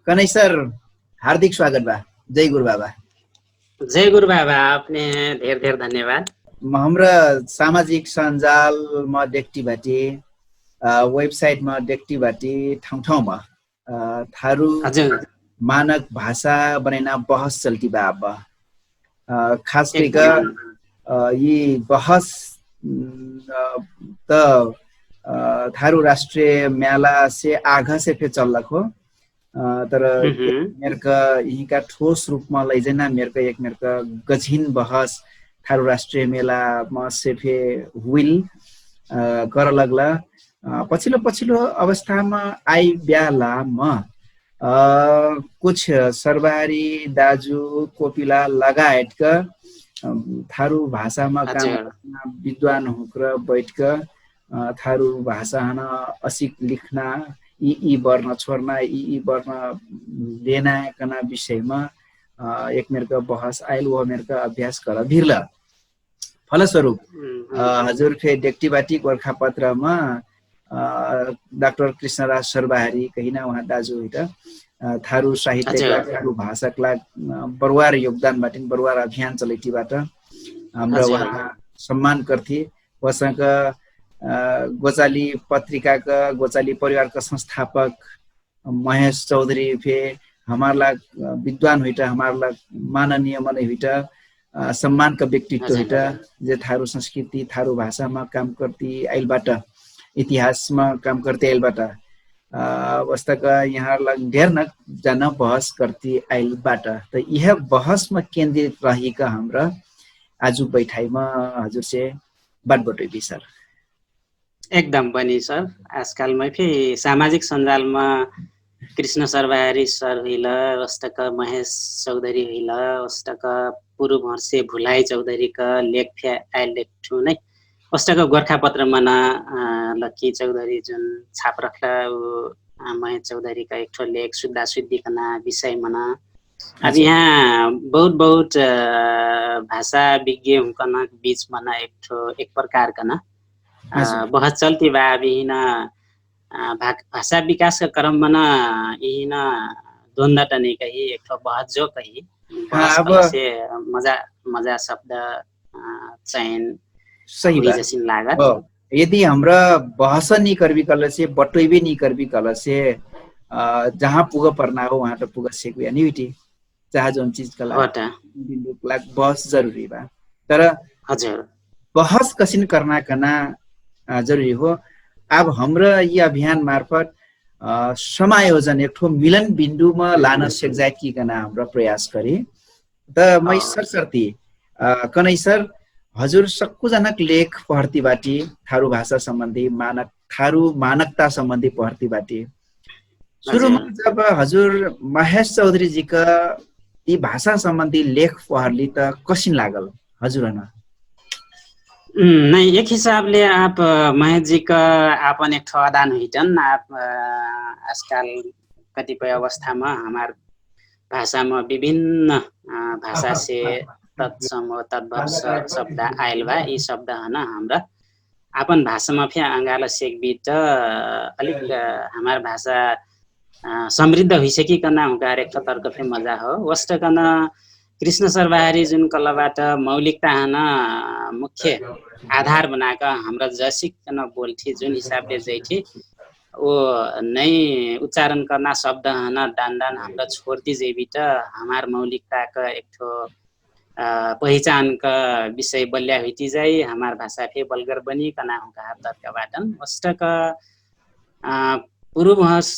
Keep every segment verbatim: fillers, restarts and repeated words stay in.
कनैसर, हार्दिक स्वागत बा। जय गुरु बाबा। जय गुरु बाबा। अपने धेर धेर धन्यवाद। हमरा सामाजिक सञ्जाल म देख्टी बाटी, वेबसाइट म देख्टी बाटी, ठाउँ ठाउँ म थारु मानक भाषा बनैना बहस चल्टी बा अब। खास कहिक यि बहस त थारु राष्ट्रिय म्याला से आघ से फे चल्लक हो। तर मेरक यिहिका ठोस रूपमा लैजैना मेरक एक मेरक गझिन बहस थारु राष्ट्रिय मेला म से फे हुइल कर लगल। पछिलो पछिलो अवस्थामा आइ ब्याला म कुछ सर्वारी दाजु कोपिला लगायतक थारु भाषामा काम विद्वान हुँक्र बैठक थारु भाषा हन असिक लिख्ना, यि यि बर्न छोर्ना, यि यि बर्न लेना कना विषयमा एक मेरक बहस आइल व मेरक अभ्यास कर भिर्ल। फलस्वरूप हजुर फे डेक्टिबाटी गोर्खा पत्रमा डाक्टर कृष्णराज सर्वाहारी कहिना उहाँ दाजु हुइट थारु साहित्यक लाग थारु भाषाक लाग बरुवार योगदान बाटिन बरुवार अभियान चलैटी बाट। हमरा उहाँ सम्मान कर्थे। वसक गोचाली पत्रिकाक गोचाली परिवारक संस्थापक महेश चौधरी फे हमार लाग विद्वान हुइट हमार लाग माननीय मनै हुइट सम्मानक व्यक्तित्व हुइट जे थारु संस्कृति थारु भाषामा काम कर्ती आइल बाट इतिहासमा काम कर्ती आइल बाट। वस्तक यहाँ लाग ढेर न जन बहस कर्ती आइल बाट। त इहे बहसमा केन्द्रित रहिक हमरा आजु बैठाइमा हजुरसे बाट बटोइबी सर। एकदम बनी सर। आजकाल मै फे सामाजिक सञ्जालमा कृष्ण सर्वाहारी सर हुइल, ओस्तक महेश चौधरी हुइल, ओस्तक पुरुभर्षे भुलाइ चौधरीक लेख फे आइल लेख्ठु नै। ओस्तक गोर्खापत्र मन लक्की चौधरी जुन छाप रखल उ महेश चौधरीक एकठो लेख सुद्धा सुद्धिकना विषय मन। अब यहाँ बहुत बहुत भाषा विज्ञ हुँकन बीच मन एकठो एक प्रकारकन बहस चल्ती बा। अब यिन भाषा विकासका क्रममा न यिन द्वन्द्व तने कही एकठो बहस जो कही बहस से मजा मजा शब्द चयन सही बा। जसिन लागत यदि हमरा बहस नि करबी कहलसे बटोइबे नि करबी कहलसे जहाँ पुग पर्ना हो वहाँ त पुग सेकुया नि हुइटी। चाहे जौन चिज कला बहुत जरुरी बा। तर हजुर बहस कसिन कर्ना कना जरुरी हो। अब हमरा यि अभियान मार्फत समायोजन एकठो मिलन बिन्दुमा लान सेक्जाइत कि कना हमरा प्रयास करी। त मै सरसर्ती कनै सर हजुर सक्कु जनक लेख पहर्ती बाटी थारु भाषा सम्बन्धी मानक थारु मानकता सम्बन्धी पहर्ती बाटी। सुरुमा जब हजुर महेश चौधरीजीक यि भाषा सम्बन्धी लेख पहर्ली त कसिन लागल हजुर हन? नै एक हिसाबले आप महेशजीक आपन एक ठो अदान हुइटन आप आजकाल कतिपय अवस्थामा हमार भाषामा विभिन्न भाषासे तत्सम तद्भर शब्द आइल बा। यि शब्द हन हमरा आपन भाषामा फे अङ्गाल सेकबी त अलिक हमार भाषा समृद्ध हुइसकी कना हुँकार एक ठो तर्क फे मजा हो। वस्टकन कृष्ण सर्वाहारी जुन कलबाट मौलिकता हन मुख्य आधार बनाक हमरा जसिकन बोल्ठी जुन हिसाबले जैठी ओ नै उच्चारण कर्ना शब्द हन दान दान हमरा छोर्ती जैबी त हमार मौलिकताक एक ठो पहिचानक विषय बल्या हुइती जाइ हमार भाषा फे बलगर बनी कना हुँकार तर्क बाटन। वस्टक पुरुभस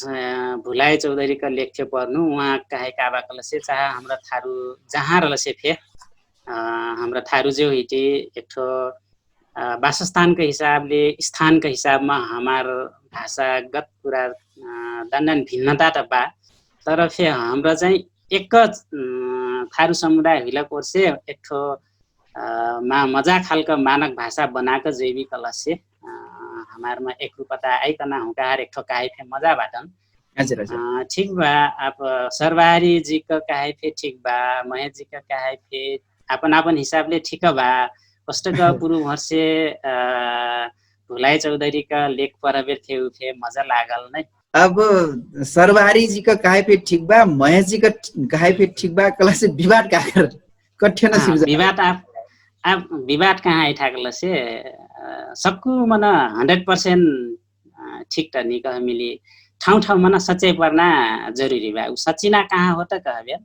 भुलाय चौधरीक लेख्य पर्नु उहाँ काहे काबा कलसे चाह हमरा थारु जहाँ रलसे फे हमरा थारु जे हुइटी एक ठो बासस्थानक हिसाबले स्थानक हिसाबमा हमार भाषागत कुरा दण्डन भिन्नता त बा। तर फे हमरा चाहिँ एक थारु समुदाय हुइला कोर्से एक ठो मा मजा खालक मानक भाषा बनाक जैवी कलसे हमारमा एक रुपता आइकना हुँकार एक ठो काहे फे मजा बाटन। ठीक बा। आप सर्वारी जीक काहे फे ठीक बा महेश जीक काहे फे आपन आपन हिसाबले ठीक बा। कष्टक पुरुभरसे भुलाइ चौधरीक लेख परबेर फे उफे मजा लागल नै। अब सर्वहारी जी का कहाई फेर ठीक बा, महेश जी का कहाई फेर ठीक बा, कला से विवाद का कर कठ्ठे न सिर्जा। विवाद आप आप विवाद कहाँ आइठा कला से सक्कु मन हन्ड्रेड पर्सेन्ट ठीक त निकह मिली। ठाउँ ठाउँ मन सच्चै पर्ना जरुरी बा। उ सच्चिना कहाँ हो त कहबे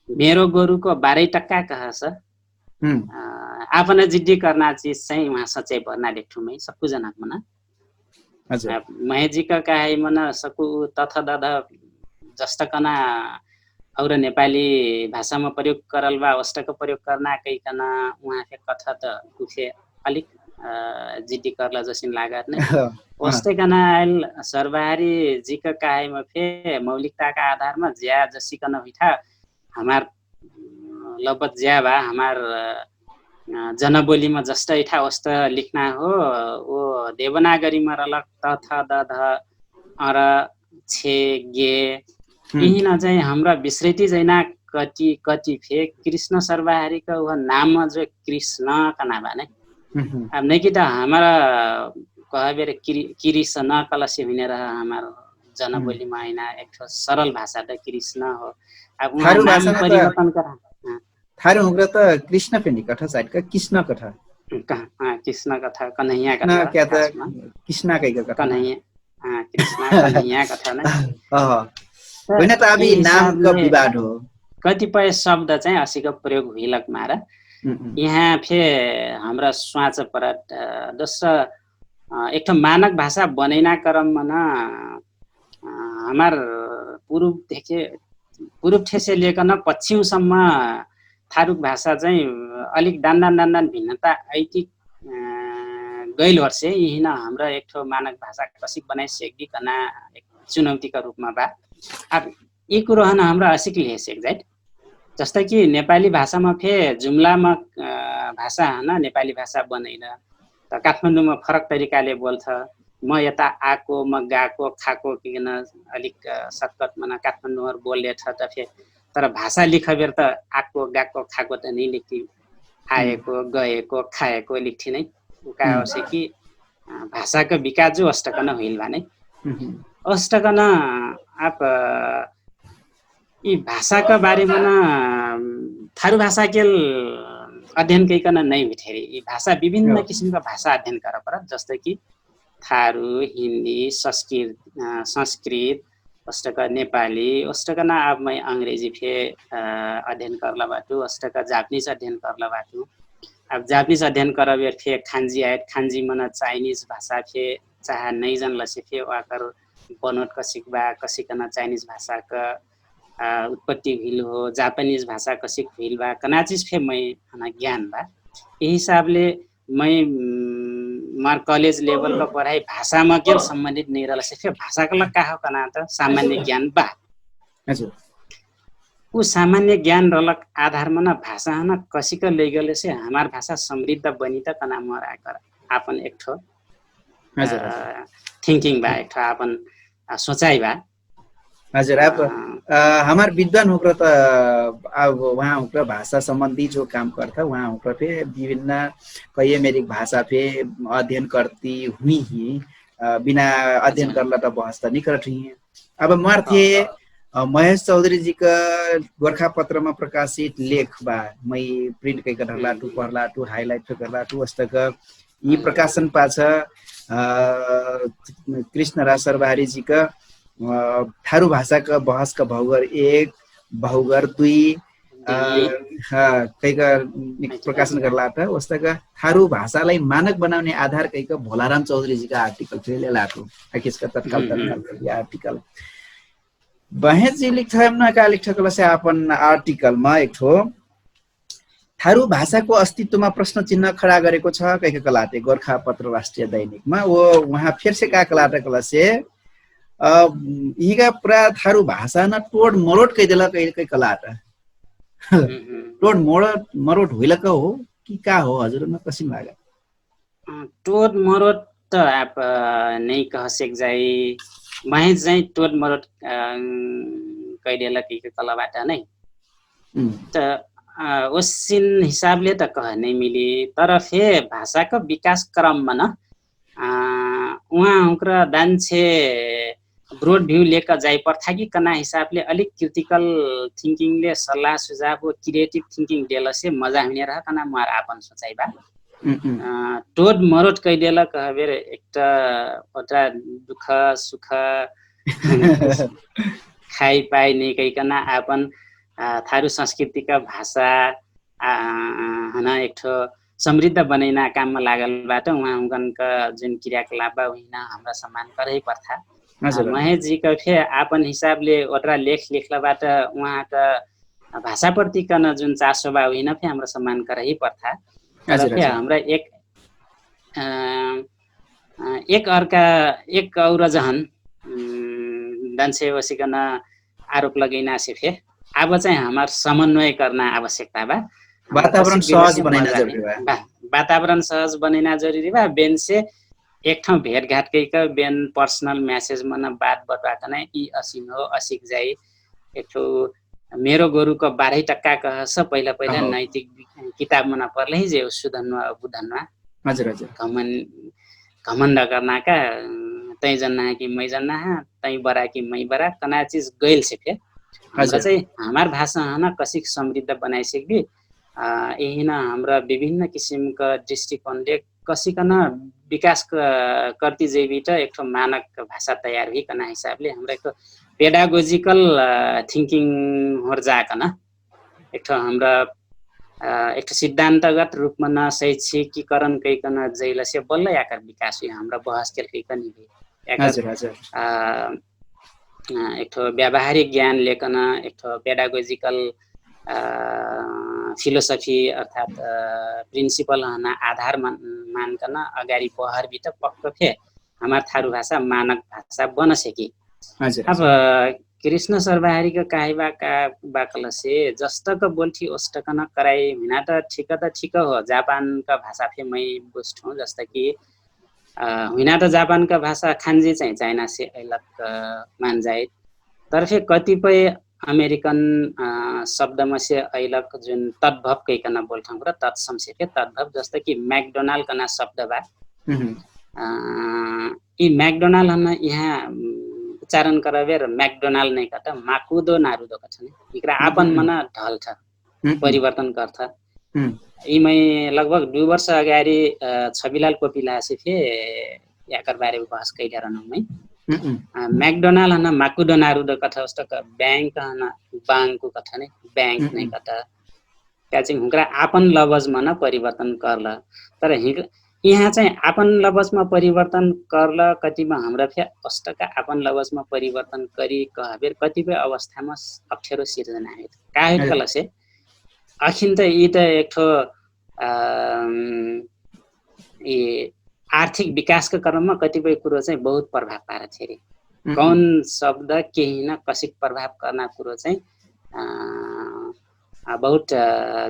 मेरो गोरुको बाह्रै टक्का कहस। आपन जिद्दी कर्ना चिज चाहिँ उहाँ सच्चै पर्ना देख्ठुमै सक्कु जनक मन। महेजिक काहे मन सकु तथ दध जस्तकन और नेपाली भाषामा प्रयोग करल बा वस्तक प्रयोग कर्ना कैकन उहाँ फे कथ त उफे अलिक जिद्दी कर्ल जसिन लागत नै। वस्तकन आइल सर्वहारी जिक काहेमा फे मौलिकताका आधारमा ज्या जसिकन हुइठा हमार लबत ज्या बा हमार जनबोलीमा जस्त इठा वस्त लिखना हो। ओ देवनागरीमा रलक तथ दध अर छे गे इहिन चाहिँ हमरा विश्रेटी जैना कति कति फे कृष्ण सर्वहारीक उह नाम जो कृष्ण कना बा नै। अब नैकि त हमरा कहबेर कृष्ण कलसी हुइने रह हमार जनबोलीमा हैना एकठो सरल भाषा त कृष्ण हो। अब उहाँ नाम परिवर्तन करा। थारे हुँक्रा त कृष्ण फेनी कठ साइड का कृष्ण कठ। कृष्ण कठ कन्हैया कठ। कृष्ण कैक कठ। कन्हैया। कृष्ण कन्हैया कठ नै। होइन त अभी नाम क विवाद हो। कतिपय शब्द चाहिँ असिक प्रयोग हुइलक मार यहाँ फे हमरा स्वाच परत दोस्रो एकठो मानक भाषा बनैना क्रम मन हमार पूर्व देखे पूर्व ठेसे लेकन पश्चिमसम्म थारुक भाषा चाहिँ अलिक दान्दान दान्दान भिन्नता ऐतिक गैल वर्षे यिहिन हमरा एकठो मानक भाषा कसिक बनाइ सेक्दी कना चुनौतीका रूपमा बा। अब यी कुरोहन हमरा असिक लिहे सेक जाइत जस्तै कि नेपाली भाषामा फे जुम्लामा भाषा हन नेपाली भाषा बनैल त काठमाडौँमा फरक तरिकाले बोल्छ। म यता आको म गाको खाको किन अलिक सक्कत मन काठमाडौँहरू बोल्ने छ त फे तर भाषा लिखबेर त आको गाको खाको त नै लिख्थि। आएको गएको खाएको लिख्थि नै। उका होसे कि भाषाको विकास जो अष्टकन होइल बा नै। अष्टकन आप यी भाषाका बारेमा न थारु भाषा केल अध्ययन कैकन नै हुइठेरी यी भाषा विभिन्न किसिमका भाषा अध्ययन कर परत जस्तै कि थारु हिन्दी संस्कृत संस्कृत ओस्टक नेपाली ओस्टक न आब मै अंग्रेजी फे अध्ययन करला बाटु ओस्टक जापनीज अध्ययन करला बाटु। आब जापनीज अध्ययन करबे फे खान्जी आयत खान्जी मन चाइनीज भाषा फे चाहा नै जनलसे फे वाकर बनोट कसिक बा कसिक न चाइनीज भाषाक उत्पत्ति हुइल हो जापानीज भाषा कसिक हुइल बा कनाचिज फे मै ज्ञान बा। यही हिसाबले मै मार कलेज लेवल क पढाइ भाषामा केल सम्बन्धित नै रहल से फे भाषाक लग का हो कना त सामान्य ज्ञान बा। उ सामान्य ज्ञान रहलक आधारमा न भाषा हन कसिक लैगले से हमार भाषा समृद्ध बनित कना मर आकर आपन एकठो थिंकिङ बा एकठो आपन सोचाइ बा। हजुर। अब हमार विद्वान हुक्र त अब उहाँ हुक्र भाषा सम्बन्धी जो काम कर्थ उहाँ हुक्र फे विभिन्न कैयमेरिक भाषा फे अध्ययन कर्ती हुइही। बिना अध्ययन कर्ला त बहस त निकरत हुइही। अब मार्थे महेश चौधरीजीक गोर्खापत्रमा प्रकाशित लेख बा मै प्रिन्ट कैक ढर्लाटु पढ्लाटु हाइलाइट फे गर्लाटु अस्तक यि प्रकाशन पाछ कृष्ण राज सर्वहारीजीक थारु भाषाक बहसक भौगर एक भौगर दुई कैक प्रकाशन गर्लाट ओस्तक थारु भाषालाई मानक बनाउने आधार कैक भोलाराम चौधरीजीक आर्टिकल फेर लेलाटु। आकिसक तत्काल तत्काल आर्टिकल बहेंच जी लिख थयम न का लिख थकल से आपन आर्टिकल म एक ठो थारु भाषाको अस्तित्वमा प्रश्न चिन्ह खडा गरेको छ कैक कलाटे गोर्खा पत्र राष्ट्रिय दैनिकमा वो उहाँ फेर से का कलाट कला से इहिका पुरा थारु भाषा न टोड मरोट कैदेला कैक कलाट टोड मरोट मरोट हुइलक हो कि का हो हजुर न कसिम लागा। टोट मरोट त आप नै कहसेक जाइ महेज जाइ टोट मरोट कैदेला कैक कला बाट नै त ओसिन हिसाबले त कह नै मिली तर फे भाषाको विकास क्रममा न उहाँ हुँक्र दान्छे ब्रोड भ्यू लेक जाइ पर्था कि कना हिसाबले अलिक क्रिटिकल थिङ्किङले सल्लाह सुझाव क्रिएटिभ थिङ्किङ देलसे मजा हुइने रह कना मुहार आपन सोचाइ बा। टोड मरोट कैदेल कहबेर एकटा ओटा दुख सुख खाइ पाइ नै कैकना आपन थारु संस्कृतिक भाषा हन एकठो समृद्ध बनैना काममा लागल बाट उहाँ हुँकनक जुन क्रियाकलाप बा उहिन हमरा सम्मान करही पर्था। महेशजीक फे आपन हिसाबले ओटरा लेख लिखला बाट उहाँक भाषाप्रति कन जुन चासो बा उहिन फे हमरा सम्मान करही पर्था। तर फे हमरा एक एक अर्का एक और जहन दन्से वसिकन आरोप लगैना से फे आब चाहिँ हमार समन्वय करना आवश्यकता बा। वातावरण सहज बनैना जरुरी बा। वातावरण सहज बनैना जरुरी बा। बेन से एक ठाउँ भेटघाट कैक बेन पर्सनल म्यासेज मन बात बटुवा कना यी असिन हो असिक जाइ एक ठो मेरो गोरुक बाह्रै टक्का कहस पहिला पहिला नैतिक किताब मना पर्लही जे सुधन्वा बुधन्वा। हजुर हजुर। घमण्ड करना का तै जन्ना है कि मै जन्ना है तै बरा कि मै बरा कना चिज गैल से फे हमरा चाहिँ हमार भाषा हना कसिक समृद्ध बनाइ सकबी। यहिना हमरा विभिन्न किसिमक दृष्टिकोणले कसिकन विकास कर्ति जैबी त एकठो मानक भाषा तयार हुइ कना हिसाबले हमरा एकठो पेडागोजिकल थिङ्किङ होर जाकन एकठो हमरा एकठो सिद्धान्तगत रूपमा न शैक्षिकीकरण कैकन जैलसे बल्ल याकर विकास हुइ हमरा बहस केल कैकन हुइ याकर एकठो व्यावहारिक ज्ञान लेकन एकठो पेडागोजिकल फिलोसफी अर्थात् प्रिन्सिपल हना आधार मानकन अगाडि बहर बित पक्क फे हमार थारु भाषा मानक भाषा बन सेकी। अब कृष्ण सर्वहारीक काहे बा का बा कलसे जस्तक बोल्ठी ओस्तकन कराई हुइना त ठिक त ठिक हो। जापानक भाषा फे मै बुझ्ठौँ जस्तकि हुइना त जापानक भाषा खान्जी चाहिँ चाइनासे अइलक मान जाइत तर फे कतिपय अमेरिकन शब्दमसे अइलक जुन तद्भव कैकन बोल्ठौँ र तत्समसे फे तद्भव जस्तकि म्याकडोनाल्ड कना शब्द बा। यि म्याकडोनाल्ड हन यहाँ उच्चारण करबेर म्याकडोनाल्ड नै कट माकुदो नारुदो कठने इकरा आपन मन ढल्ठ परिवर्तन कर्थ। यि मै लगभग दुई वर्ष अगाडि छबिलाल कोपिलासे फे याकर बारेमा बहस कैले रहनौ मै। म्याकडोनाल्ड हन माकुदो नारुदो कठ उस्तक ब्याङ्क हन बाङ्कु कठने ब्याङ्क नै कठ त्याचिङ हुँक्रा आपन लबजमा न परिवर्तन कर्ल। तर हिक यहाँ चाहिँ आपन लबजमा परिवर्तन कर्ल कतिमा हमरा फे अष्टका आपन लबजमा परिवर्तन करी कहबेर कतिपय अवस्थामा अप्ठ्यारो सिर्जना आइट का होइट कलसे अखिन त यि त एकठो यि आर्थिक विकासका क्रममा कतिपय कुरो चाहिँ बहुत प्रभाव पारत हेरी। कौन शब्द केही न कसिक प्रभाव कर्ना कुरो चाहिँ बहुत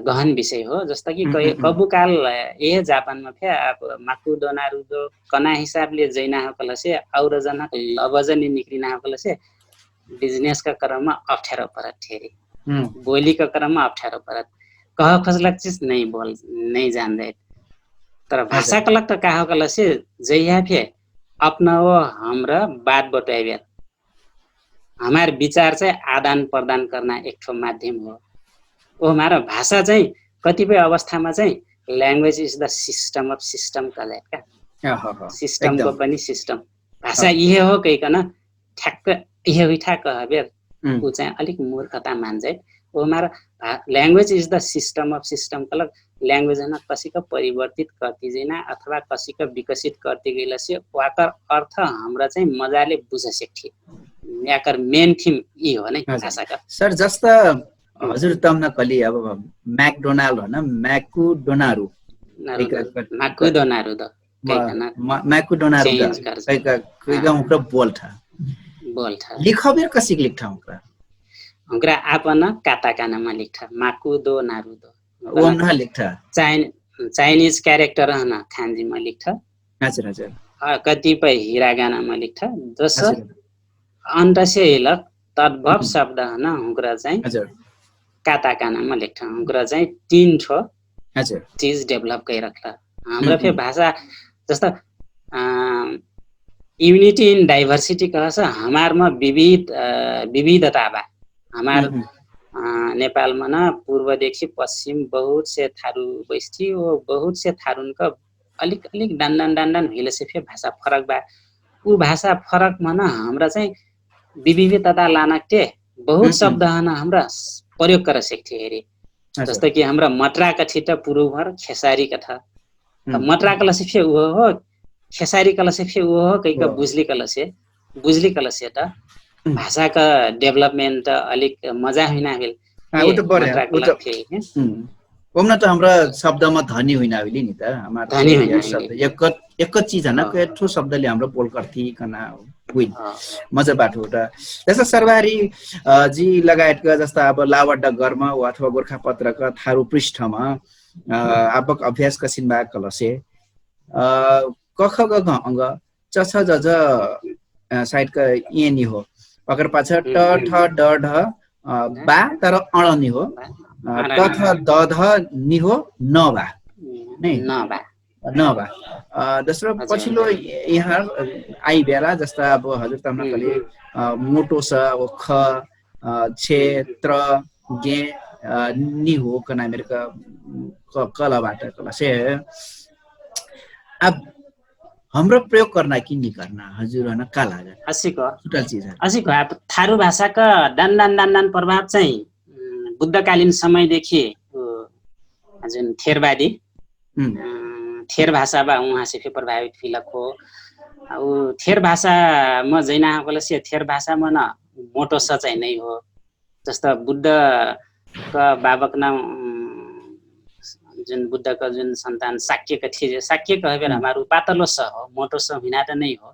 गहन विषय हो। जस्तकि कबुकाल यह जापानमा फे अब माकु दोनारुदो कना हिसाबले जैना हो कलसे और जनक लबजनी निक्रिना हो कलसे बिजनेसका क्रममा अप्ठ्यारो परत ठेरी। बोलीका क्रममा अप्ठ्यारो परत कह खोजलक चिज नै बोल नै जान्दै। तर भाषा कलक त का हो कलसे जैहा फे अपना ओ हमरा बात बटुवाइबेर हमार विचार चाहिँ आदान प्रदान कर्ना एकठो माध्यम हो। ओ हमार भाषा चाहिँ कतिपय अवस्थामा चाहिँ language is the system of system कहलायत का। सिस्टमको पनि सिस्टम भाषा इहे हो कहिकन ठ्याक्क इहे हुइठा कहबेर उ चाहिँ अलिक मूर्खता मान जाइत। ओ हमार language is the system of system कहलक language हन कसिक परिवर्तित कर्ति जैना अथवा कसिक विकसित कर्ति गैलसे वाकर अर्थ हमरा चाहिँ मजाले बुझ सेक्ठी। याकर मेन थिम इ हो नै भाषाका। सर जस्त हजुर तम न कली अब मैकडोनाल्ड हो न मैकुडोनारु। मैकुडोनारु द मैकुडोनारु द कैका कैका उक्र बोल्ठा। बोल्ठा लिखबेर कसिक लिख्ठा उक्रा। उक्रा आपन काताकानामा लिख्ठा माकुदोनारु द। ओम नह लिख्ठा चाइनिज क्यारेक्टर हन खान्जीमा लिख्ठा। हजुर हजुर। कतिपय हिरागानामा लिख्ठा जस अन्तसे हिलक तद्भव शब्द हन हुँक्रा चाहिँ काताकानामा लिख्ठा हुँक्रा चाहिँ तीन ठो चिज डेभलप कैरख्ला। हमरा फे भाषा जस्त युनिटी इन डाइभर्सिटी कहस हमार म विविध विविधता बा। हमार नेपाल म न पूर्वदेखि पश्चिम बहुत से थारु बैस्ठी ओ बहुत से थारुन क अलिक अलिक डान्डान डान्डान हुइलसे फे भाषा फरक बा। उ भाषा फरक म न हमरा चाहिँ विविधता लानकटे बहुत शब्द हन हमरा प्रयोग कर सकथे हेरे। जस्तो कि हमरा मटरा कथी त पुरुभर खेसारी कथा। मटरा कलसे फे उहो हो, खेसारी कलसे फे उहो हो कैका बुझली कलसे बुझली कलसे त भाषा क डेभलपमेन्ट अलिक मजा हुइना भेल। मटरा कलक फे ओमना त हमरा शब्दमा धनी हुइना भेली नि त। हमार धनी हुइना शब्द एक एक चिज हना केठो शब्दले हमरा बोल करथी कना हुइल। मजा बात हो त जैसा सर्वारी जी लगायत क जस्ता अब लावा डगरमा अथवा गोर्खा पत्रक थारु पृष्ठमा आपक अभ्यास कसिन बा कलसे कख गघ अङ्ग चछ जझ साइडक ए निहो। ओकर पाछ ट ठ ड ढ बा तर अण निहो। तथ द ध निहो न बा। नै न बा। दोस्रो पछिल्लो यहाँ आइ बेला जस्ता अब हजुर त हमरा कहली मोटो स ओख क्षेत्र गे निहो कना मेरे कला बाट कला से अब हमरा प्रयोग करना कि नि करना हजुर हन का लागत? असिक छुटल चिज हन। असिक अब थारु भाषाक दान दान दान दान प्रभाव चाहिँ बुद्धकालीन समयदेखि जुन थेरवादी थेर भाषा बा उहाँसे फे प्रभावित फिलक हो। उ थेर भाषा म जैना हो कलसे थेर भाषा म न मोटो स चाहिँ नै हो। जस्त बुद्ध क बाबक न जुन बुद्ध क जुन सन्तान शाक्य क थिए शाक्य कहबेर हमार उ पातलो स हो मोटो स हुइना त नै हो।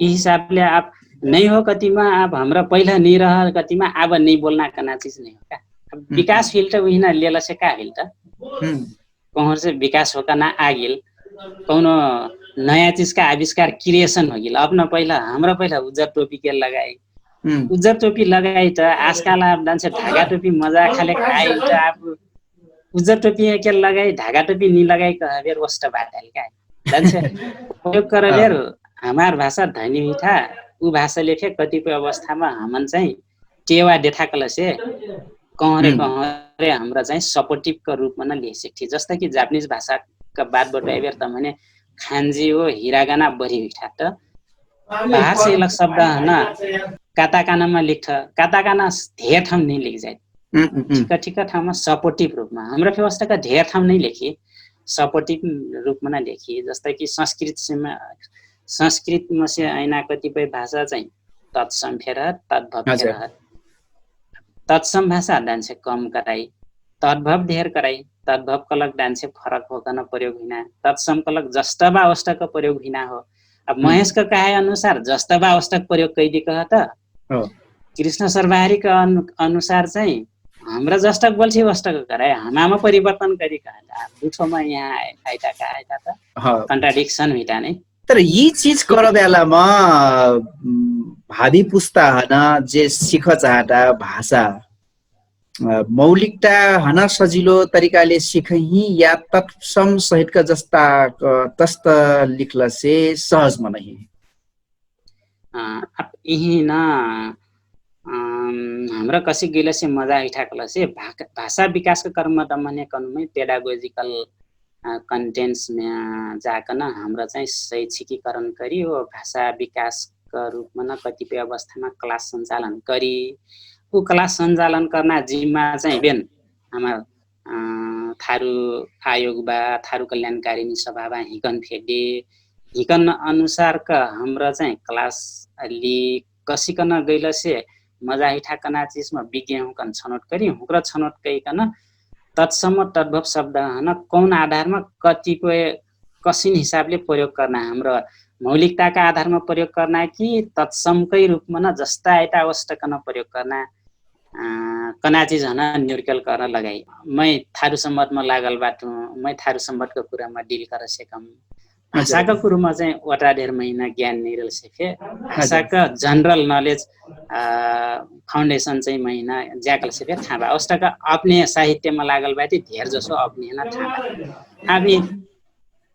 यी हिसाबले आप नै हो कतिमा आप हमरा पहिला नै रह कतिमा आब नै बोल्ना कना चिज नै हो का? विकास हिल त उहिना लेलसे का हिल त कहरसे विकास होका ना आगिल कौनो नयाँ चिजका आविष्कार क्रिएशन होगिल। अपना पहिला हमरा पहिला उज्जर टोपी के लगाई उज्जर टोपी लगाई त आजकाल आप डान्से ढाका टोपी मजा खाले खाई त आप उज्जर टोपी के लगाई ढाका टोपी नि लगाई कहबेर वस्त बात है का? डान्से प्रयोग करबेर हमार भाषा धनी हुइठा उ भाषा लेखे कतिपय अवस्थामा हमन चाहिँ टेवा देठा कलसे कहरे कहरे हमरा चाहिँ सपोर्टिभ क रूपमा न लिहे सिक्ठी। जस्ता कि जापानिज भाषा क बात बटुवाइबेर त मने खान्जी ओ हिरागाना बढी हुइठा त बाहर से इलक शब्द हन काताकानामा लिख्ठ। काताकाना धेर ठाउँ नै लिख जाइत। ठिक ठिक ठाउँमा सपोर्टिभ रूपमा हमरा फेवस्था का धेर ठाउँ नै लेखी सपोर्टिभ रूपमा न लेखी। जस्ता कि संस्कृत संस्कृतमा से ऐना कतिपय भाषा चाहिँ तत्सम फेर तद्भव फेर तत्सम भाषा दान्से कम कराई तद्भव धेर कराई। तद्भव कलक दान्से फरक होकन प्रयोग हुइना तत्सम कलक जस्तबा अवस्थाक प्रयोग हुइना हो। अब महेशक कहे अनुसार जस्तबा अवस्थाक प्रयोग कैदी कह त कृष्ण सर्वाहारीक अनुसार चाहिँ हमरा जस्तक बोल्छी वस्तक कराई हमामा परिवर्तन करी कह त दुठोमा यहाँ आइटा का आइटा त कन्ट्राडिक्सन हुइटा नै। तर यी चिज कर बेलामा भावी पुस्ता हन जे सिख चाहटा भाषा मौलिकता हन सजिलो तरिकाले सिखही या तत्सम सहितका जस्ता तस्त लिखलसे सहज मनही? अब यही न हमरा कसिक गैलसे मजा हिठाकलसे भाषा विकासका कर्म दमने कनुमै पेडागोजिकल कन्टेन्ट्समे जाकन हमरा चाहिँ शैक्षिकीकरण करी ओ भाषा विकासक रूपमा न कतिपय अवस्थामा क्लास सञ्चालन करी। उ क्लास सञ्चालन कर्ना जिम्मा चाहिँ बेन हमार थारु आयोग बा थारु कल्याणकारिणी सभा बा हिकन फेडे हिकन अनुसारक हमरा चाहिँ क्लास लि कसिकन गैलसे मजा हिठाकना चिजमा विज्ञ हुकन छनोट करी हुक्र छनोट कैकन तत्सम तद्भव शब्द हन कौन आधारमा कतिपय कसिन हिसाबले प्रयोग कर्ना हमरा मौलिकताका आधारमा प्रयोग कर्ना कि तत्समकै रूपमा न जस्ता आइटा अवस्थाकन प्रयोग कर्ना कना चिज हन न्युर्कल कर्न लगाई। मै थारु सम्बन्धमा लागल बाटु मै थारु सम्बन्धका कुरामा डिल कर सेकम भाषाका कुरुमा चाहिँ ओटा धेर महिना ज्ञान नैरल सेफे भाषाका जनरल नलेज फाउन्डेसन चाहिँ महिना ज्याकल सेफे थाहा बा अवस्थाका अपने साहित्यमा लागल बाटी धेर जसो अपने हन थाहा बा। आबि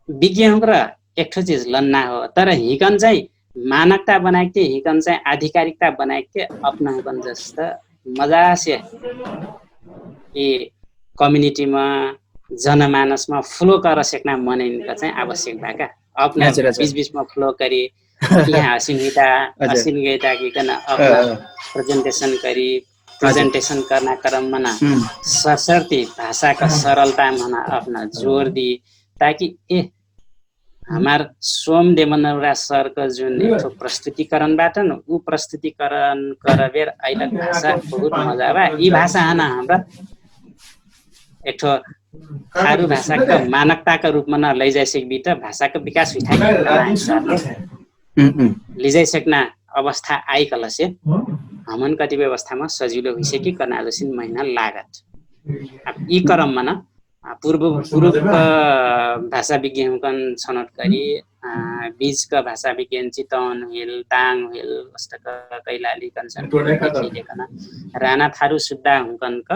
विज्ञ हुँक्र एकठो चिज लन्ना हो। तर हिकन चाहिँ मानकता बनाइकते हिकन चाहिँ आधिकारिकता बनाइकते अपना हुकन जस्त मजासे यि कम्युनिटीमा जनमानसमा फ्लो कर सेक्ना मनैनका चाहिँ आवश्यक बा का? अपना बिचबिचमा फ्लो करी यहाँ हसिन हुइता हसिन गइता कि कन अपना प्रेजेन्टेसन करी प्रेजेन्टेसन कर्ना क्रममा न सरसर्ती भाषाका सरलता मना अपना जोर दी ताकि ए हमार सोम देवनौरा सरक जुन एकठो प्रस्तुतिकरण बाटन उ प्रस्तुतिकरण करबेर अइलक भाषा बहुत मजा बा। यि भाषा हना हमरा एकठो थारु भाषाक मानकताक रूपमा न लैजाइसकबी त भाषाक विकास हुइथा। लैजाइसकना अवस्था आइ कहलसे हमन कतिपय अवस्थामा सजिलो हुइसकी कर्ना जसिन महिना लागत। अब यि क्रममा न पूर्व पूर्व भाषा विज्ञहुँकन छनौट करी बीचक भाषा विज्ञान चितौन हुइल ताङ हुइल अस्तक कैलाली कन्सन राना थारु सुद्धा हुँकनक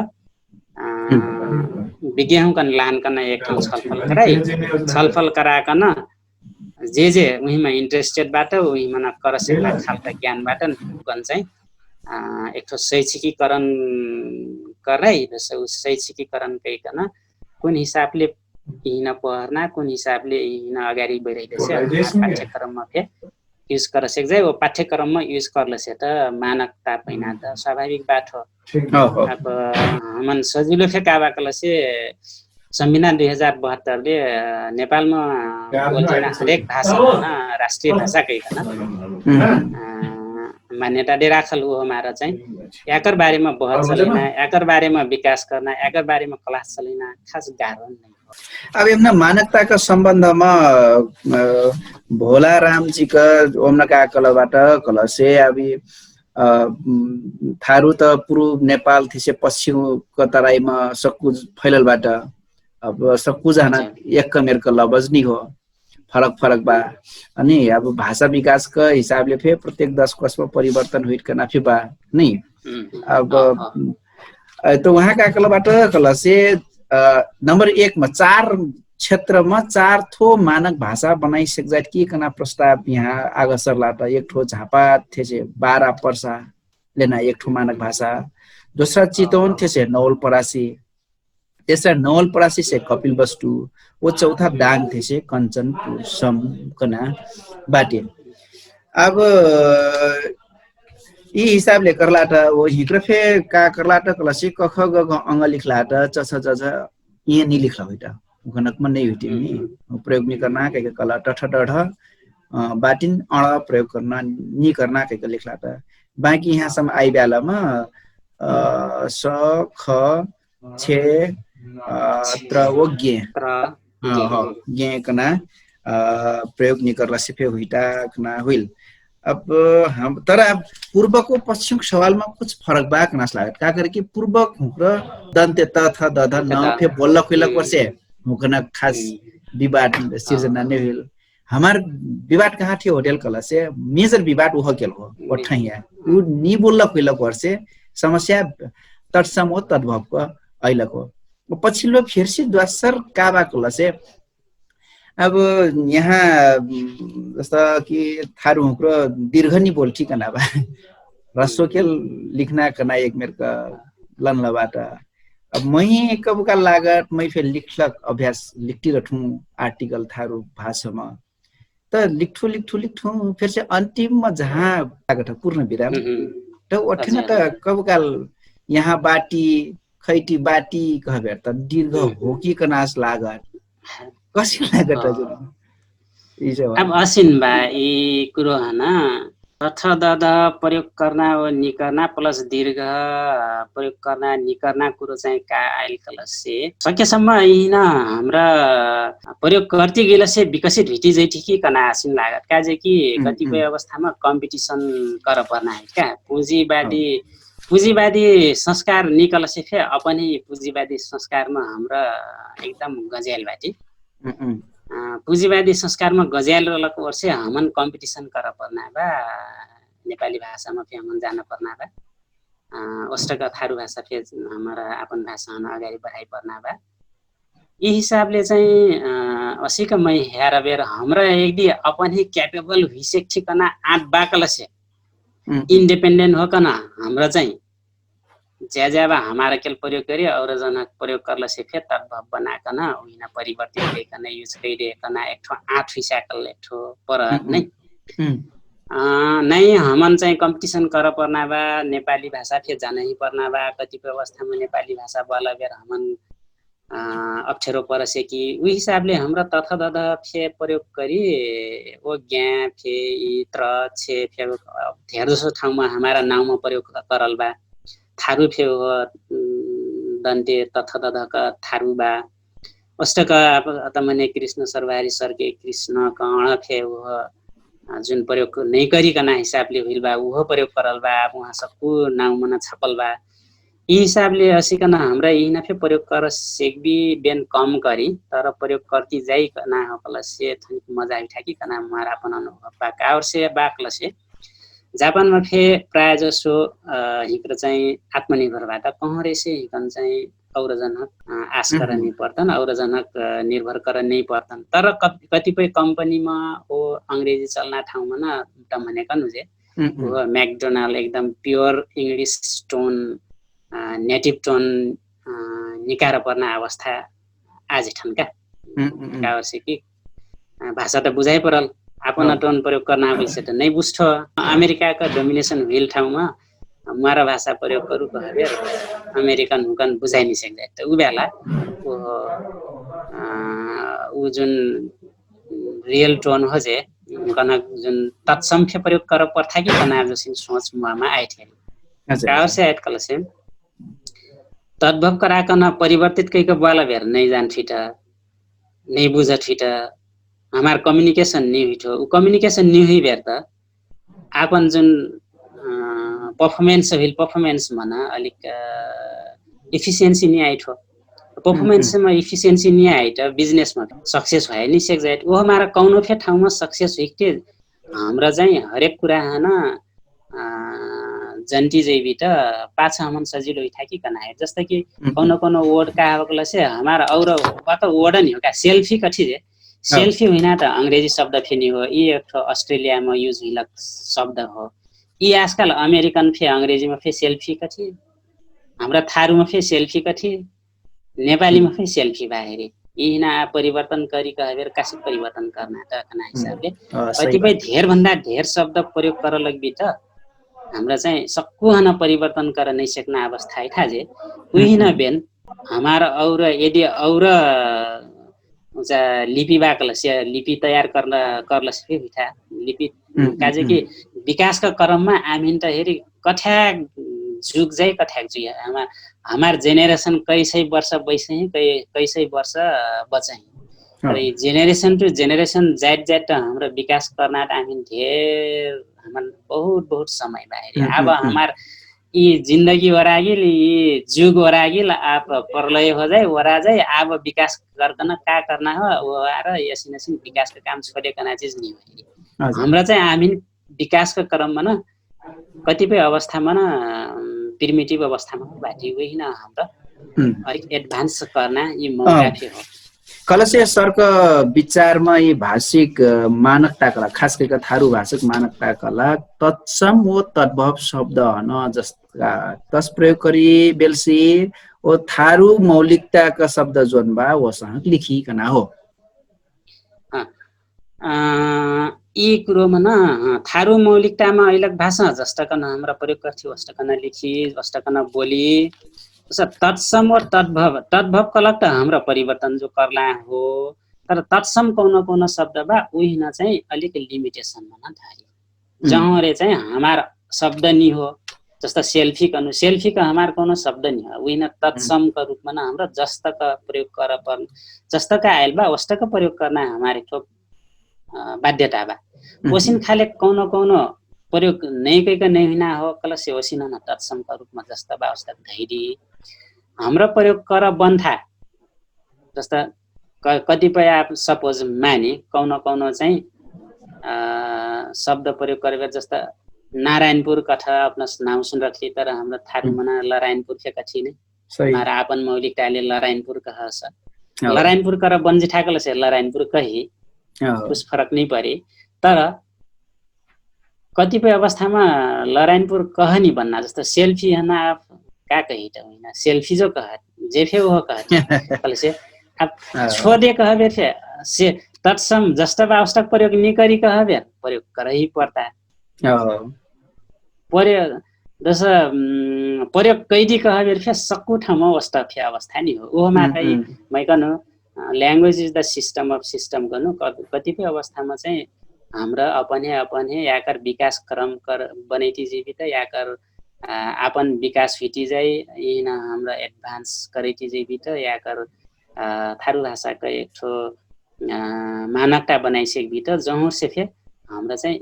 विज्ञहुँकन लानकन एक ठाउँ छलफल कराइ छलफल कराकन जे जे उहिमा इन्ट्रेस्टेड बाट उहिमा न करसेक खालका ज्ञान बाट हुँकन चाहिँ एकठो शैक्षिकीकरण कराइ जस उ शैक्षिकीकरण कैकन कुन हिसाबले हिन पहर्ना कुन हिसाबले हिन अगाडि बढाइदसे पाठ्यक्रममा फे युज करसेक जाइ ओ पाठ्यक्रममा युज करलसे त मानकता पैना त स्वाभाविक बात हो। अब हमन सजिलो फे काबा कलसे संविधान दुई हजार बहत्तरले नेपालमा बोल्चैना हरेक भाषा राष्ट्रिय भाषा कैकन मान्यता दे राखल हो हमारा चाहिँ याकर बारेमा बहत चलैना याकर बारेमा विकास कर्ना याकर बारेमा क्लास चलैना खास गाह्रो नै। अब यमना मानकताका सम्बन्धमा भोला रामजीका ओमना का कलबाट कलसे अभी थारु त पुरु नेपाल थिसे पश्चिम कतराइमा सक्कुज फैलल बाट। अब सक्कुज हना एक कमेर कलबज नि हो फरक फरक बा। अनि अब भाषा विकासक हिसाबले फे प्रत्येक दस कस्म परिवर्तन हुइट कना फे बा नि। अब त उहाँ का कलबाट कलसे नम्बर एक मा चार क्षेत्रमा चार थो मानक भाषा बनाइ सकजाइत कि कना प्रस्ताव यहाँ आगसर लाट एक ठो झापा थेसे बारा पर्सा लेना एक ठो मानक भाषा। दोस्रा चितौन थेसे नौल परासी तेस्रा नौल परासी से कपिल बस्तु ओ चौथा दाङ थेसे कन्चन पुसम कना बाटे। अब यि हिसाबले कर्लाट ओ हिक्र फे का कर्लाट कलसे कख गग अङ्ग लिख्लाट चछ जझ इहे निलिख्ल हुइट। उखनकमा नै हुइटिमी प्रयोग निकर्ना कैक कल टठ डढ बाटिन अण प्रयोग कर्ना निकर्ना कैक लिख्लाट। बाँकी यहाँसम्म आइब्यालमा स ख छे त्र ओ गे गे कना प्रयोग निकर्ला सिफे हुइटा कना हुइल। अब तर पूर्वको पश्चिमको सवालमा कुछ फरक बा कनास लागत का करेकि पूर्वक हुँक्र दन्ते तथ दध न फे बोल्लक हुइलक वर्षे हुँकन खास विवाद सिर्जना नै हुइल। हमार विवाद कहाँ ठे होटेल कहलसे मेजर विवाद उह केल हो। ओठैया उ नि बोल्लक हुइलक वर्षे समस्या तटसम हो तद्भवक अइलक हो। पछिल्लो फेर्सी द्वासर का बा कहलसे अब यहाँ जस्त कि थारु हुँक्रो दीर्घ नि बोल ठिकना बा। रसो के लिखना कना एक मेरक लनल बाट। अब मै कबुका लागत मै फेर लिखलक अभ्यास लिखटी रठु आर्टिकल थारु भाषामा त लिखठु लिखठु लिखठु फेर से अन्तिममा जहाँ लागत पूर्ण विराम त ओठेन त कबुकाल यहाँ बाटी खैटी बाटी कहबेर त दीर्घ होकी कनास लागत। कसी लागत हजुर? अब असिन बा यि कुरो हन तथ दध प्रयोग कर्ना व निकर्ना प्लस दीर्घ प्रयोग कर्ना निकर्ना कुरो चाहिँ का आइल कलसे सकेसम्म यिन हमरा प्रयोग कर्ती गेलसे विकसित हुइटी जैठी कि कना आसिन लागत काजे कि कतिपय अवस्थामा कम्पिटिसन कर पर्ना है का। पुँजीवादी पुँजीवादी संस्कार निकलसे फे अपनी पुँजीवादी संस्कारमा हमरा एकदम गज्याल बाटी। पुँजीवादी संस्कारमा गज्याल रहलक ओर्से हमन कम्पिटिसन कर पर्ना बा। नेपाली भाषामा फे हमन जान पर्ना बा। ओस्टक थारु भाषा फे हमरा आपन भाषा हन अगाडि बढाइ पर्ना बा। यि हिसाबले चाहिँ असिक मै ह्यार बेर हमरा एकदि अपन हि क्यापेबल हुइसेक ठिकना आँट बाकलसे इन्डिपेन्डेन्ट होकन हमरा चाहिँ ज्याज्याबा हमार केल प्रयोग करी और जनक प्रयोग करलसे फे तद्भव बनाकन उहिना परिवर्तित करिकन युज करिकन एकठो आँट हुइसाकल एकठो पर नै। नै हमन चाहिँ कम्पिटिसन कर पर्ना बा। नेपाली भाषा फे जान हि पर्ना बा। कतिपय अवस्थामा नेपाली भाषा बल बेर हमन अप्ठ्यारो परसे कि उही हिसाबले हमरा तथदध फे प्रयोग करी। ओ ज्ञा फे यी त्र छे फे धेर जसो ठाउँमा हमारा नाउँमा प्रयोग करल बा। थारु फे हो दन्ते तथदधक थारु बा। अष्टक तमने कृष्ण सर्वारी सर्गे कृष्ण कर्ण फे हो जुन प्रयोग नै करिकना हिसाबले हुइल बा उहो प्रयोग करल बा। उहाँ सक्कु नाउँमन छपल बा। यि हिसाबले असिकन हमरा यिहिना फे प्रयोग कर सेकबी बेन कम करी तर प्रयोग करती जाइकना होकलसे थनिक मजा आइठाकिकना मार आपन अनुभव बा कावरसे बाकलसे जापानमा फे प्राय जसो हिकर चाहिँ आत्मनिर्भर बा त कहरेसे हिकन चाहिँ और जनक आश कर नै पर्तन और जनक निर्भर कर नै पर्तन तर कतिपय कम्पनीमा ओ अंग्रेजी चल्ना ठाउँमा न त भनेकन हुजे। उ म्याकडोनाल्ड एकदम pure English tone native tone निकार पर्ना अवस्था आज ठनका। कावरसे कि भाषा त बुझाइ परल आपन टोन प्रयोग कर्ना आबैसे त नै बुझ्ठ। अमेरिकाका डोमिनेसन हुइल ठाउँमा मार भाषा प्रयोग करू कहबेर अमेरिकन हुकन बुझाइ निसेक जाइत उ बेला उ जुन रियल टोन हो जे हुकन जुन तत्सम फे प्रयोग कर पर्था कि कना जसिन सोच मुहामा आइठ हेरी। कावरसे आइठ कलसे तद्भव कराकन परिवर्तित कैक बाला भेर नै जान फिट नै बुझ फिट हमार कम्युनिकेशन नि हुइठो उ कम्युनिकेशन नि हुइ भेर त आपन जुन पर्फर्मेन्स हुइल पर्फर्मेन्स मन अलिक इफिसियन्सी नि आइठो। पर्फर्मेन्समा इफिसियन्सी नि आइट बिजनेसमा सक्सेस भए नि सेक जाइट ओह मारा कौनो फे ठाउँमा सक्सेस हुइकते हमरा चाहिँ हरेक कुरा हन जन्ती जैबी त पाछ हमन सजिलो हुइठा कि कना है जस्ता कि कौनो कौनो वर्ड का होकलसे हमार और अत वर्ड नि हो का सेल्फी कठी जे सेल्फी हुइना त अंग्रेजी शब्द फे नि हो यी एक ठो अस्ट्रेलियामा युज हुइलक शब्द हो। यी आजकाल अमेरिकन फे अंग्रेजीमा फे सेल्फी कठी हमरा थारूमा फे सेल्फी कठी नेपालीमा फे सेल्फी बाहेरी यी हिना परिवर्तन करी कहबेर कासिक परिवर्तन कर्ना त कना हिसाबले कतिपय धेर भन्दा धेर शब्द प्रयोग कर लग्बी त हमरा चाहिँ सक्कु हन परिवर्तन कर नै सेक्ना अवस्था है थाजे उही न बेन हमार और यदि और लिपि बाकलस या लिपि तयार करलस फे हुइठा लिपि काजे कि विकासका क्रममा आमिन त हेरी कठ्या जुग जाइ कठ्याक जुग हमार जेनेरेशन कैसै वर्ष बैसै कैसै वर्ष बचै जेनेरेशन टु जेनेरेशन जाइत जाइत त हमरा विकास कर्ना त आमिन धेर हमार बहुत बहुत समय बाहेरी अब हमार यी जिन्दगी ओरागिल यी जुग ओरागिल आप प्रलय हो जाए ओरा जाए आब विकास गर्दन का कर्ना हो ओहार यसिन यसिन विकासको काम छोडे कर्ना चिज नि हो। हमरा चाहिँ आमिन विकासको क्रममा न कतिपय अवस्थामा न प्रिमिटिभ अवस्थामा बाटी वही न हमरा अलिक एडभान्स कर्ना यी मौका फे हो। कलसे सर्क विचारमा यि भाषिक मानकता कला खास करिक थारु भाषिक मानकता कला तत्सम वो तद्भव शब्द हन जस्ता तस प्रयोग करी बेलसी वो थारु मौलिकता क शब्द जोन बा वो सहक लिखी कना हो। यी कुरोमा न थारु मौलिकतामा अइलक भाषा जस्ता कन हमरा प्रयोग कर्थी वस्ता कन लिखी वस्ता कन बोली। तत्सम और तद्भव तद्भव कलक त हमरा परिवर्तन जो कर्ला हो। तर तत्सम कौनो कौनो शब्द बा उहिना चाहिँ अलिक लिमिटेसनमा न धारी जहरे चाहिँ हमार शब्द नि हो। जस्ता सेल्फी कनु सेल्फी क हमार कौनो शब्द नि हो उहिना तत्सम क रूपमा न हमरा जस्ता क प्रयोग कर पर्न जस्ता क आयल बा वस्ता क प्रयोग कर्ना हमार एक ठो बाध्यता बा। ओसिन खाले कौनो कौनो प्रयोग नै कैक नै हुइना हो कलसे ओसिन न तत्सम क रूपमा जस्ता बा वस्ता धैरी हमरा प्रयोग कर बन्था। जस्ता कतिपय आप सपोज माने कौनो कौनो चाहिँ शब्द प्रयोग करबे जस्ता नारायणपुर कठ अपना नाउँ सुन रखी तर हमरा थारु मना लरायणपुर फे कठी नै हमार आपन मौलिक टाइले लरायणपुर कहस। लराइनपुर कर बन्जिठाकल से लराइनपुर कही, कुछ फरक नै परी। तर कतिपय अवस्थामा लराइनपुर कह नि बन्ना, जस्तो सेल्फी हना, आप का कही त हुइना, सेल्फी जो कह, जे फे ओह कह। कलसे अब छोदे कहबे फे से तत्सम जस्ता बावस्ता प्रयोग निकरी कहबे प्रयोग करही पर्ता। प्रयोग जस प्रयोग कैदी कहबे फे सक्कु ठाउँमा वस्ता फे अवस्था नि हो। ओह मातै मै कनु language is the system of system कनु। कतिपय अवस्थामा चाहिँ हमरा अपने अपने याकर विकास क्रम कर बनैती जीवित याकर आपन विकास हुइटी जाइ। यिन हमरा एडभान्स करैती जीवित याकर थारु भाषाक एक ठो मानकता बनाइ सकबित जहुँसे फे हमरा चाहिँ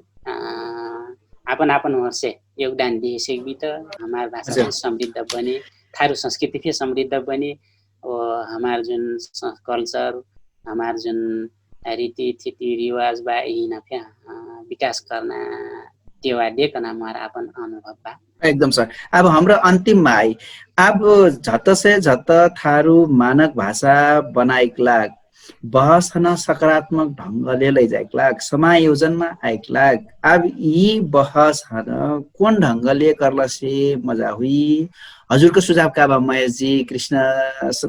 आपन आपन होरसे योगदान दिए सकबित हमार भाषा समृद्ध बने, थारु संस्कृति फे समृद्ध बने। ओ हमार जुन कल्चर, हमार जुन रीति थिति रिवाज बा यिन फे विकास कर्ना देवा देकना हमार आपन अनुभव बा। एकदम सर। अब हमरा अन्तिममा आई, अब झतसे झत थारु मानक भाषा बनाइक लाग बहस हन सकारात्मक ढङ्गले लैजाइक लाग समायोजनमा आइक लाग, अब यि बहस हन कोन ढङ्गले कर्लसे मजा हुइ? हजुरको सुझाव का बा महेशजी? कृष्ण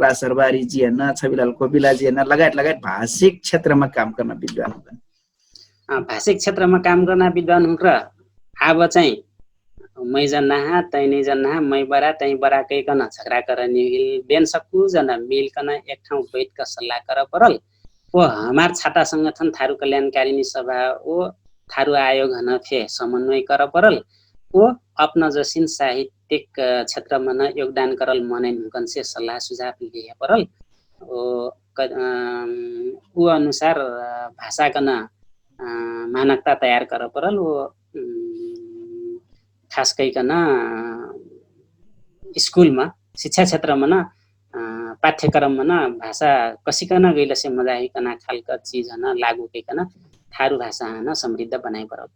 राज सरबारीजी हन, छविलाल कोपिलाजी हन लगायत लगायत भाषिक क्षेत्रमा काम कर्ना विद्वान हुँकन। भाषिक क्षेत्रमा काम कर्ना विद्वान हुँक्र आब चाहिँ मै जन्नाहा तै नै जन्नाहा, मै बरा तै बरा कैकन झगडा करनी हुइल बेन सक्कु जन मिलकन एक ठाउँ बैठक सल्लाह कर परल। ओ हमार छाता संगठन थारु कल्याणकारिणी सभा ओ थारु आयोगहन फे समन्वय कर परल। ओ अपना जसिन साहित्यिक क्षेत्रमन योगदान करल मनैन हुँकनसे सल्लाह सुझाव लिहे परल। ओ उ अनुसार भाषाकन मानकता तयार कर परल। ओ खास कैकन स्कुलमा शिक्षा क्षेत्रमन पाठ्यक्रममन भाषा कसिकन गैलसे मजा हुइकना खालक चिजहन लागू कैकन थारु भाषाहन समृद्ध बनाइ परल।